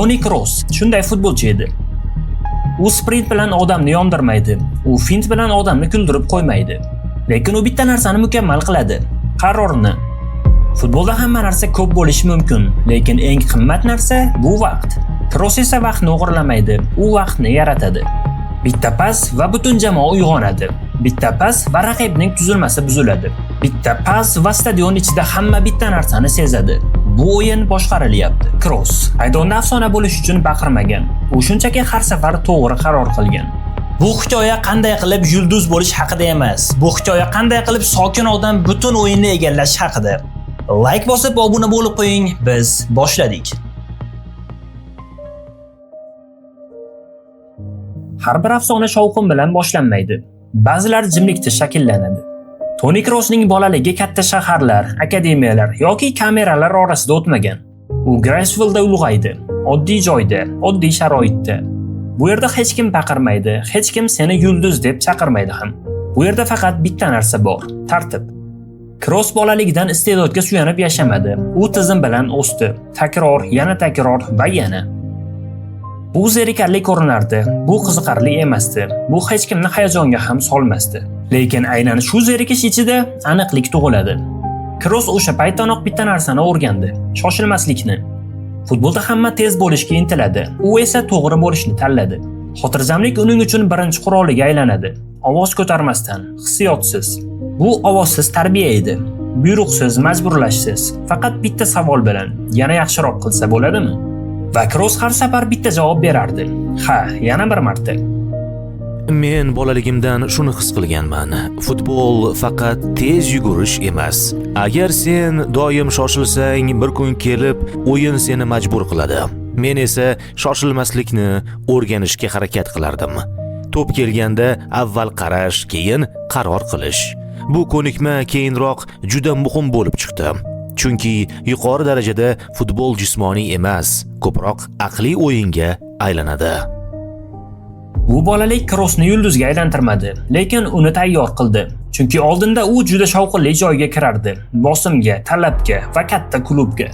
Toni Kroos shunday futbolchi edi. U sprint bilan odamni yondirmaydi, u fint bilan odamni kuldirib qo'ymaydi. Lekin u bitta narsani mukammal qiladi: qarorni. Futbolda hamma narsa ko'p bo'lishi mumkin, lekin eng qimmat narsa bu vaqt. Kroos esa vaqtni o'g'irlamaydi, u vaqtni yaratadi. Bitta pas va butun jamoa uyg'onadi. Bitta pas va raqibning tuzilmasi buziladi. Bitta pas va stadion ichida hamma bitta narsani sezadi. Bu o'yin boshqarilyapti. Kroos maydonda afsona bo'lish uchun baqirmagan. U shunchaki har safar to'g'ri qaror qilgan. Bu hikoya qanday qilib yulduz bo'lish haqida emas. Bu hikoya qanday qilib sokin odam butun o'yinni egallash haqida. Like bosib obuna bo'lib qo'ying. Biz boshladik. Har bir afsona shovqin bilan boshlanmaydi. Ba'zilar jimlikda shakllanadi. Toni Kroosning bolaligi katta shaharlar, akademiyalar yoki kameralar orasida o'tmagan. U Greifswaldda ulg'aydi, oddiy joyda, oddiy sharoitda. Bu yerda hech kim baqirmaydi, hech kim seni yulduz deb chaqirmaydi ham. Bu yerda faqat bitta narsa bor: tartib. Kroos bolaligidan iste'dodga suyanib yashamadi. U tizim bilan o'sdi. Takror, yana takror va yana. Bu zerikarli ko'rinardi, bu qiziqarli emasdi, bu hech kimni hayajonga ham solmasdi. Lekin aynan shu zerikish ichida aniqlik tug'iladi. Kroos o'sha paytdanoq bitta narsani o'rgandi: shoshilmaslikni. Futbolda hamma tez bo'lishga intiladi, u esa to'g'ri bo'lishni tanladi. Xotirjamlik uning uchun birinchi quroliga aylanadi. Ovoz ko'tarmasdan, hissiyotsiz. Bu ovozsiz tarbiya edi. Buyruqsiz, majburlashsiz, faqat bitta savol bilan: yana yaxshiroq qilsa bo'ladimi? Va Kroos har safar bitta javob berardi. Ha, yana bir marta. Men bolaligimdan shuni his qilganman. Futbol faqat tez yugurish emas. Agar sen doim shoshilsang, bir kun kelib o'yin seni majbur qiladi. Men esa shoshilmaslikni o'rganishga harakat qilardim. To'p kelganda avval qarash, keyin qaror qilish. Bu ko'nikma keyinroq juda muhim bo'lib chiqdi. Chunki yuqori darajada futbol jismoniy emas, ko'proq aqliy o'yinga aylanadi. Bu bolalik Kroosni yulduzga aylantirmadi, lekin uni tayyor qildi. Chunki oldinda u juda shovqinli joyga kirardi: bosimga, talabga va katta klubga.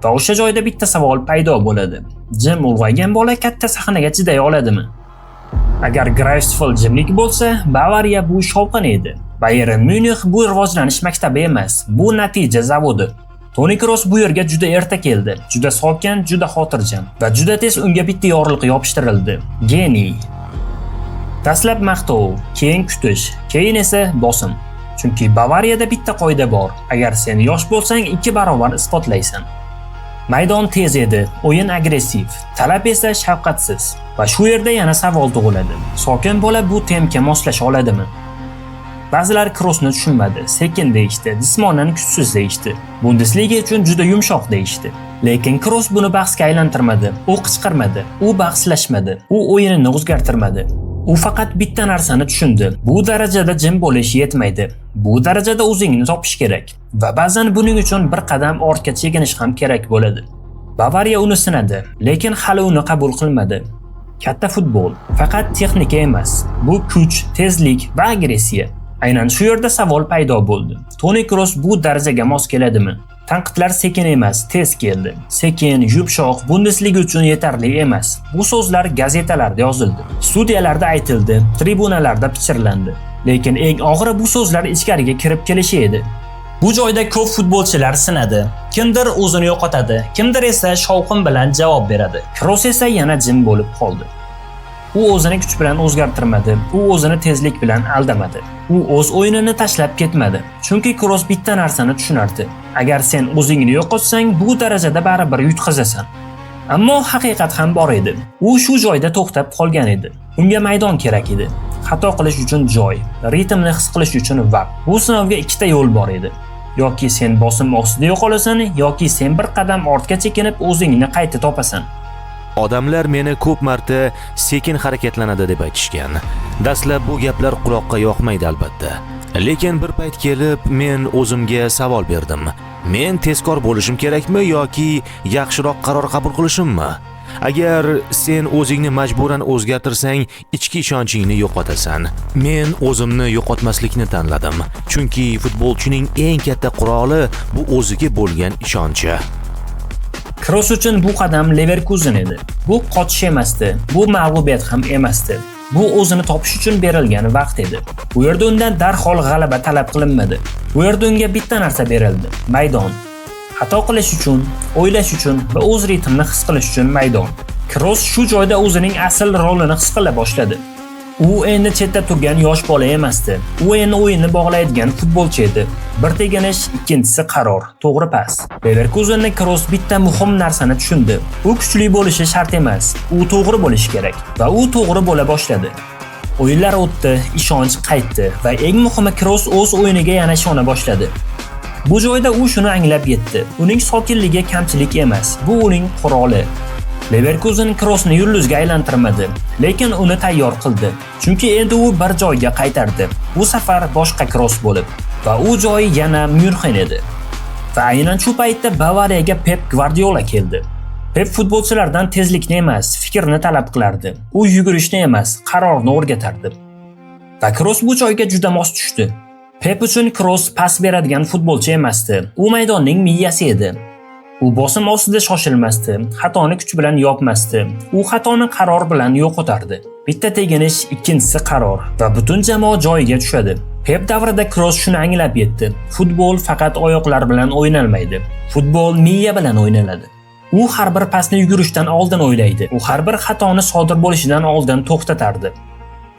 Va o'sha joyda bitta savol paydo bo'ladi. Jim ulg'aygan bola katta sahnaga chiday oladimi? Agar Greifswald jimlik bo'lsa, Bavariya bu shovqin edi. Bayern Myunix bu rivojlanish maktabi emas, bu natija zavodi. Toni Kroos bu yerga juda erta keldi, juda sokin, juda xotirjam va juda tez unga bitta yorliq yopishtirildi. Geniy. Dastlab maqtov, keyin kutish, keyin esa bosim. Chunki Bavariyada bitta qoida bor: agar sen yosh bo'lsang, 2 barobar isbotlaysan. Maydon tez edi, o'yin agressiv, talab esa shafqatsiz. Va shu yerda yana savol tug'iladi. Sokin bola bu tempga moslasha oladimi? Ba'zilar Kroosni tushunmadi, sekin deyishdi, jismonan kuchsiz deyishdi. Bundesliga uchun juda yumshoq deyishdi. Lekin Kroos buni bahsga aylantirmadi. U qichqirmadi, u bahslashmadi, u o'yinini o'zgartirmadi. U faqat bitta narsani tushundi. Bu darajada jim bo'lish yetmaydi. Bu darajada o'zingni topish kerak. Va ba'zan buning uchun bir qadam ortga chekinish ham kerak bo'ladi. Bavariya uni sinadi, lekin hali uni qabul qilmadi. Katta futbol faqat texnika emas, bu kuch, tezlik va agressiya. Aynan shu yerda savol paydo bo'ldi. Toni Kroos bu darajaga mos keladimi? Tanqidlar sekin emas, tez keldi. Sekin, yumshoq, Bundesliga uchun yetarli emas. Bu so'zlar gazetalarda yozildi, studiyalarda aytildi, tribunalarda pichirlandi. Lekin eng og'iri bu so'zlar ichkariga kirib kelishi edi. Bu joyda ko'p futbolchilar sinadi. Kimdir o'zini yo'qotadi, kimdir esa shovqin bilan javob beradi. Kroos esa yana jim bo'lib qoldi. U o'zini kuch bilan o'zgartirmadi, u o'zini tezlik bilan aldamadi. U o'z o'yinini tashlab ketmadi. Chunki Kroos bitta narsani tushunardi. Agar sen o'zingni yo'qotsang, bu darajada baribir yutqazasan. Ammo haqiqat ham bor edi. U shu joyda to'xtab qolgan edi. Unga maydon kerak edi. Xato qilish uchun joy, ritmni his qilish uchun vaqt. Bu sinovga ikkita yo'l bor edi. Yoki sen bosim ostida yo'qolasan, yoki sen bir qadam ortga chekinib o'zingni qayta topasan. Odamlar meni ko'p marta sekin harakatlanadi deb aytishgan. Dastlab bu gaplar quloqqa yoqmaydi albatta. Lekin bir payt kelib men o'zimga savol berdim. Men tezkor bo'lishim kerakmi yoki yaxshiroq qaror qabul qilishimmi? Agar sen o'zingni majburan o'zgartirsang, ichki ishonchingni yo'qotasan. Men o'zimni yo'qotmaslikni tanladim. Chunki futbolchining eng katta quroli bu o'ziga bo'lgan ishonchi. Kroos uchun bu qadam Leverkusen edi. Bu qochish emasdi, bu mag'lubiyat ham emasdi. Bu o'zini topish uchun berilgan vaqt edi. Bu yerda undan darhol g'alaba talab qilinmadi. Bu yerda unga bitta narsa berildi: maydon. Xato qilish uchun, o'ylash uchun va o'z ritmini his qilish uchun maydon. Kroos shu joyda o'zining asl rolini his qila boshladi. U endi chetda turgan yosh bola emasdi. U endi o'yinni bog'laydigan futbolchi edi. Bir teginish, ikkinchisi qaror, to'g'ri pas. Leverkusenda Kroos bitta muhim narsani tushundi. U kuchli bo'lishi shart emas, u to'g'ri bo'lishi kerak va u to'g'ri bo'la boshladi. O'yinlar o'tdi, ishonch qaytdi va eng muhimi, Kroos o'z o'yiniga yana ishona boshladi. Bu joyda u shuni anglab yetdi. Uning sokinligi kamchilik emas, bu uning quroli. Leverkusen Kroosni yulduzga aylantirmadi, lekin uni tayyor qildi. Chunki endi u bir joyga qaytardi. Bu safar boshqa Kroos bo'lib va u joyi yana Myunxen edi. Va aynan shu paytda Bavariyaga Pep Gvardiola keldi. Pep futbolchilardan tezlikni emas, fikrni talab qilardi. U yugurishni emas, qarorni o'rgatardi. Va Kroos bu joyga juda mos tushdi. Pep uchun Kroos pas beradigan futbolchi emasdi. U maydonning miyasi edi. U bosim ostida shoshilmasdi, xatoni kuch bilan yopmasdi. U xatoni qaror bilan yo'qotardi. Bitta teginish, ikkinchisi qaror va butun jamoa joyiga tushadi. Pep davrida Kroos shuni anglab yetdi. Futbol faqat oyoqlar bilan o'ynalmaydi. Futbol miya bilan o'ynaladi. U har bir pasni yugurishdan oldin o'ylaydi. U har bir xatoni sodir bo'lishidan oldin to'xtatardi.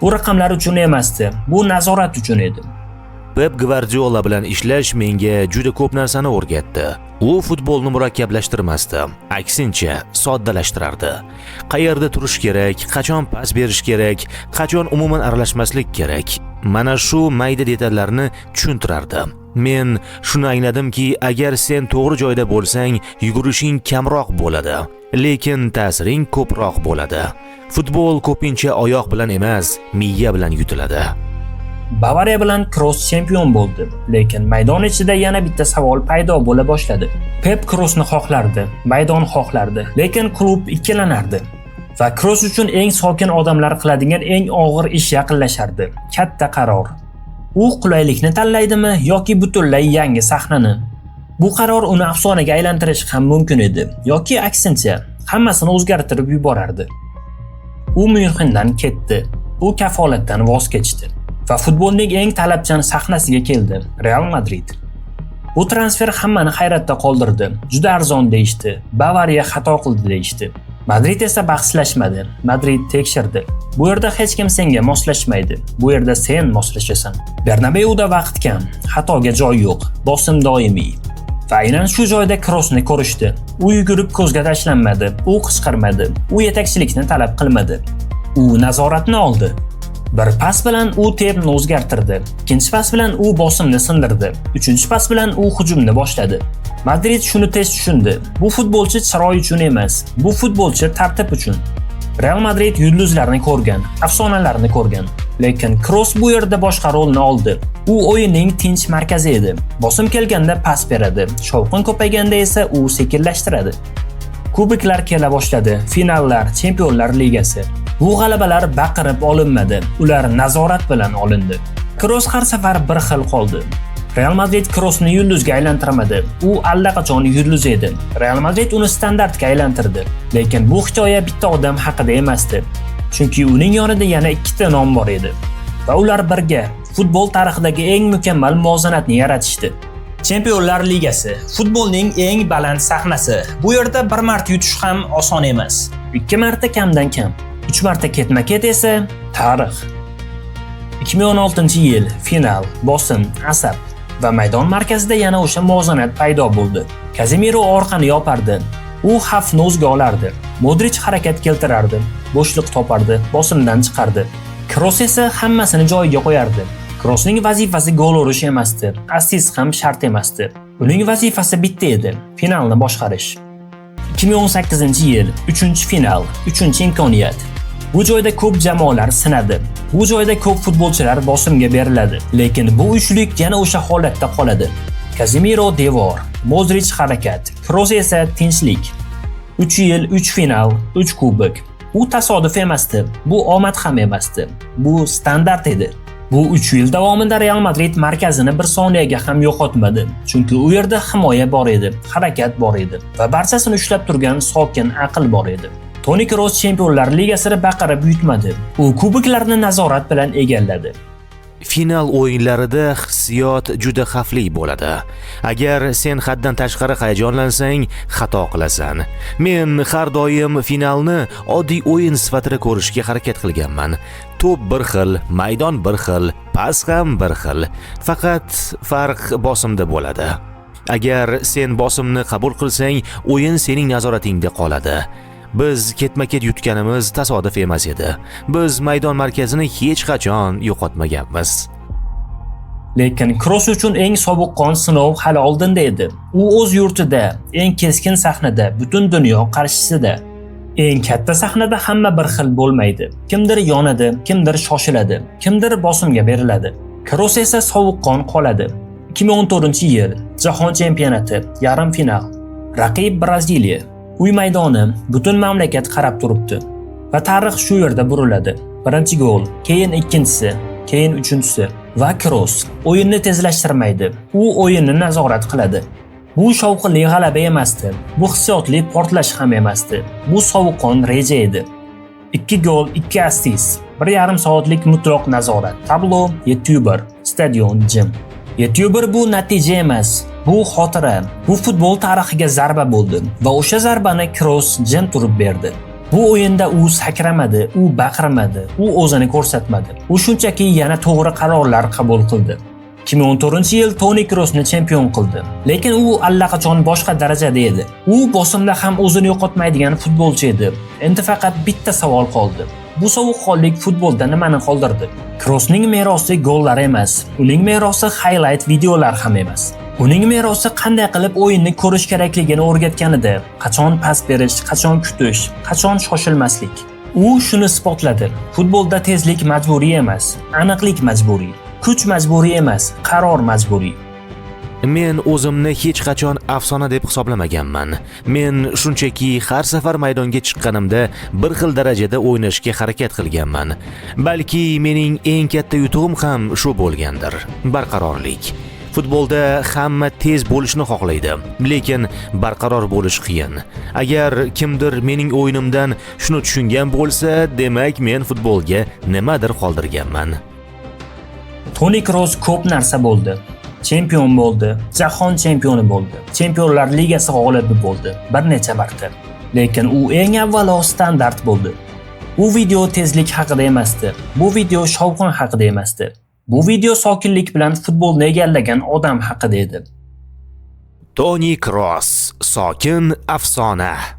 Bu raqamlar uchun emasdi, bu nazorat uchun edi. Pep Gvardiola bilan ishlash menga juda ko'p narsani o'rgatdi. U futbolni murakkablashtirmasdi, aksincha soddalashtirardi. Qayerda turish kerak, qachon pas berish kerak, qachon umuman aralashmaslik kerak. Mana shu mayda detallarni tushuntirardi. Men shuni angladimki, agar sen to'g'ri joyda bo'lsang, yugurishing kamroq bo'ladi, lekin ta'siring ko'proq bo'ladi. Futbol ko'pincha oyoq bilan emas, miya bilan yutiladi. Bavariya bilan Kroos chempion bo'ldi, lekin maydon ichida yana bitta savol paydo bo'la boshladi. Pep Kroosni xohlardi, maydon xohlardi, lekin klub ikkilanardi. Va Kroos uchun eng sokin odamlar qiladigan eng og'ir ish yaqinlashardi. Katta qaror. U qulaylikni tanlaydimi yoki butunlay yangi sahnani? Bu qaror uni afsonaga aylantirishi ham mumkin edi yoki aksincha, hammasini o'zgartirib yuborardi. U Myunxendan ketdi. U kafolatdan voz kechdi va futbolning eng talabchan sahnasiga keldi Real Madrid. Bu transfer hammani hayratda qoldirdi. Juda arzon deyishdi. Bavariya xato qildi deyishdi. Madrid esa bahslashmadi. Madrid tekshirdi. Bu yerda hech kim senga moslashmaydi. Bu yerda sen moslashasan. Bernabeuda vaqt kam, xatoga joy yo'q, bosim doimiy. Va aynan shu joyda Kroosni ko'rishdi. U yugurib ko'zga tashlanmadi, u qichqirmadi, u yetakchilikni talab qilmadi. U nazoratni oldi. Bir pas bilan u tempni o'zgartirdi. Ikkinchi pas bilan u bosimni sindirdi. Uchinchi pas bilan u hujumni boshladi. Madrid shuni tez tushundi. Bu futbolchi chiroy uchun emas, bu futbolchi tartib uchun. Real Madrid yulduzlarni ko'rgan, afsonalarni ko'rgan. Lekin Kroos bu yerda boshqa rolni oldi. U o'yinning tinch markazi edi. Bosim kelganda pas beradi, shovqin ko'payganda esa u sekinlashtiradi. Kuboklar kela boshladi, finallar, Chempionlar Ligasi. Bu g'alabalar baqirib olinmadi, ular nazorat bilan olindi. Kroos har safar bir xil qoldi. Real Madrid Kroosni yulduzga aylantirmadi. U allaqachon yulduz edi. Real Madrid uni standartga aylantirdi. Lekin bu hikoya bitta odam haqida emasdi. Chunki uning yonida yana ikkita nom bor edi. Va ular birga futbol tarixidagi eng mukammal muvozanatni yaratishdi. Chempionlar Ligasi futbolning eng baland sahnasi. Bu yerda bir marta yutish ham oson emas. Ikki marta kamdan kam, uch marta ketma-ket esa tarix. 2016-yil final, bosim, asab va maydon markazida yana o'sha muvozanat paydo bo'ldi. Kazemiro orqani yopardi. U xavfni o'ziga olardi. Modrich harakat keltirardi, bo'shliq topardi, bosimdan chiqardi. Kroos esa hammasini joyiga qo'yardi. Kroosning vazifasi gol urish emasdi, assist ham shart emasdi. Uning vazifasi bitta edi: finalni boshqarish. 2018-yil, 3-final, 3-imkoniyat. Bu joyda ko'p jamoalar sinadi. Bu joyda ko'p futbolchilar bosimga beriladi. Lekin bu uchlik yana o'sha holatda qoladi. Kazemiro devor, Modrich harakat, Kroos esa tinchlik. 3 yil, 3 final, 3 kubok. Bu tasodif emasdi, bu omad ham emasdi. Bu standart edi. Bu 3 yil davomida Real Madrid markazini bir soniyaga ham yo'qotmadi. Chunki u yerda himoya bor edi, harakat bor edi va barchasini ushlab turgan sokin aql bor edi. Toni Kroos Chempionlar Ligasini baqirib yutmadi. U kuboklarni nazorat bilan egalladi. Final o'yinlarida hissiyot juda xavfli bo'ladi. Agar sen haddan tashqari hayajonlansang, xato qilasan. Men har doim finalni oddiy o'yin sifatida ko'rishga harakat qilganman. To'p bir xil, maydon bir xil, pas ham bir xil. Faqat farq bosimda bo'ladi. Agar sen bosimni qabul qilsang, o'yin sening nazoratingda qoladi. Biz ketma-ket yutganimiz tasodif emas edi. Biz maydon markazini hech qachon yo'qotmaganmiz. Lekin Kroos uchun eng sovuqqon sinov hali oldinda edi. U o'z yurtida, eng keskin sahnada, butun dunyo qarshisida. Eng katta sahnada hamma bir xil bo'lmaydi. Kimdir yonadi, kimdir shoshiladi, kimdir bosimga beriladi. Kroos esa sovuqqon qoladi. 2014-yil Jahon chempionati, yarim final. Raqib Braziliya. Uy maydoni, butun mamlakat qarab turibdi. Va tarix shu yerda buriladi. Birinchi gol, keyin ikkinchisi, keyin uchinchisi va Kroos o'yinni tezlashtirmaydi. U o'yinni nazorat qiladi. Bu shovqinli g'alaba emasdi. Bu hissiyotli portlash ham emasdi. Bu sovuqqon reja edi. 2 gol, 2 assist, 1,5 soatlik mutlaq nazorat. Tablo 7-1, stadion jim. 7-1 bu natija emas, bu xotira, bu futbol tarixiga zarba bo'ldi va o'sha zarbani Kroos jim turib berdi. Bu o'yinda u sakramadi, u baqirmadi, u o'zini ko'rsatmadi. U shunchaki yana to'g'ri qarorlar qabul qildi. 2014-yil Toni Kroosni chempion qildi. Lekin u allaqachon boshqa darajada edi. U bosimda ham o'zini yo'qotmaydigan futbolchi edi. Endi faqat bitta savol qoldi. Bu sovuqqonlik futbolda nimani qoldirdi? Kroosning merosi gollar emas, uning merosi highlight videolar ham emas. Uning merosi qanday qilib o'yinni ko'rish kerakligini o'rgatganida, qachon pas berish, qachon kutish, qachon shoshilmaslik. U shuni isbotladi. Futbolda tezlik majburiy emas, aniqlik majburiy. Kuch majburiy emas, qaror majburiy. Men o'zimni hech qachon afsona deb hisoblamaganman. Men shunchaki har safar maydonga chiqqanimda bir xil darajada o'ynashga harakat qilganman. Balki mening eng katta yutug'im ham shu bo'lgandir. Barqarorlik. Futbolda hamma tez bo'lishni xohlaydi, lekin barqaror bo'lish qiyin. Agar kimdir mening o'yinimdan shuni tushungan bo'lsa, demak men futbolga nimadir qoldirganman. Toni Kroos ko'p narsa bo'ldi. Chempion bo'ldi, jahon chempioni bo'ldi, Chempionlar Ligasi g'olibi bo'ldi bir necha marta. Lekin u eng avvalo standart bo'ldi. Bu video tezlik haqida emasdi. Bu video shovqin haqida emasdi. Bu video sokinlik bilan futbolni egallagan odam haqida edi. Toni Kroos, sokin afsona.